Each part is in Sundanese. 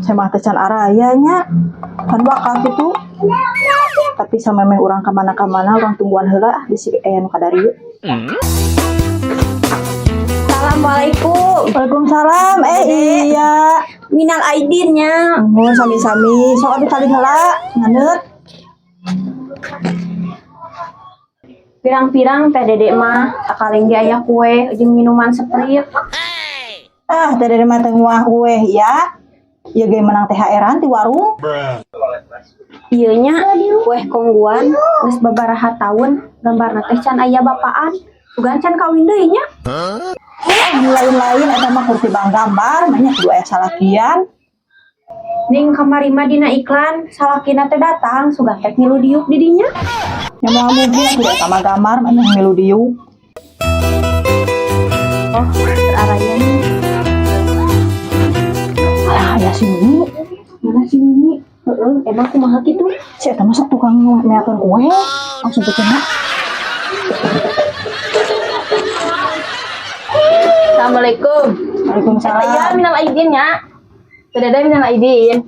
Saya mah teh can araya nya. Kan bakal kitu. Tapi samemeh urang ka mana-kamana urang tungguan heula ah bisi aya nu kadarieu. Assalamualaikum. Waalaikumsalam. Eh iya. Minal aidin nya. Nuhun sami-sami. Sok atuh calin heula nganeut. Pirang-pirang teh Dede mah sakaleng ge aya kue jeung minuman Sprite. Ah, teh Dede mah teu nguah kue ya. Ieu ge menang THR-an ti warung. Ieu nya kue Khong Guan geus babaraha taun gambarna teh can aya bapaan. Sugan can kawin deui nya. Ah, nu lain-lain eta mah kursi bang gambar, mah nya kudu aya salakian. Ning kamari mah dina iklan salakina teh datang sugan teh milu diuk di dinya. Nya moal mungkin atuh da eta mah gambar mah nya milu diuk. Oh, araya nih. Alah, aya si Nuni. Mana si Nuni? Heeh, emang kumaha kitu? Si eta mah sok tukang meakeun kue. Langsung ke cenah. Assalamualaikum. Waalaikumsalam. Iya, minal aidin ya. Teh Dede minal aidin.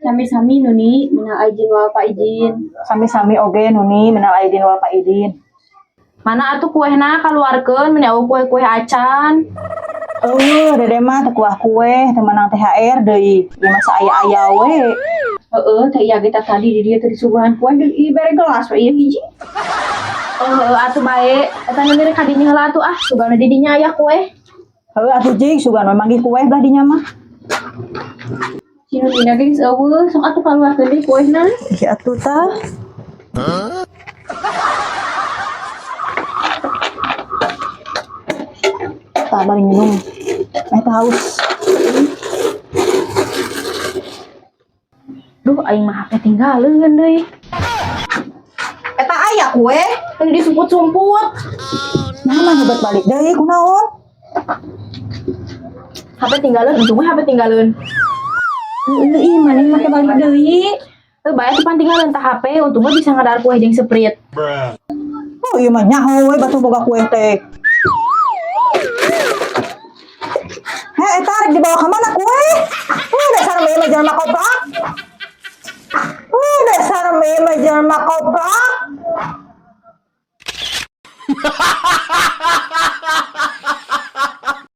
Sami-sami Nuni, minal aidin wal faizin. Sami-sami oge Nuni minal aidin wal faizin. Mana atuh kuehna kaluarkeun meni eueuh kue-kue acan. Eueuh, Dede mah teu kuah kue, teu menang THR deui. Ieu mah saaya-aya we. Heeh, teh iya kita tadi di dieu teh disuguhan kue deui bere gelas we ieu hiji. Oh, heueuh atuh bae. Eta nu rek ka dinya heula atuh ah, sugana di dinya aya kue. Heueuh atuh jing sugan we manggih kue belah dinya mah. Si Nuni ge geus eueuh, sok atuh kaluarkeun deui kuehna. Ih atuh tah. Tah bari minum. Eh teh haus. Duh, aing mah HP tinggaleun deui. Eta aya kue. Ini disumput-sumput. Nah mah hebat balik deui kunaon? HP tinggaleun, untungnya HP tinggaleun. Heueuh ih, maneh make balik deui. Heuh, bae atuh pan tinggaleun tah HP, untungnya bisa ngadahar kue jeung Sprite. Oh ieu mah nyaho we batu boga kue teh. Heh, eta rek dibawa ka mana kue? Dasar mah ieu mah jelema komplek.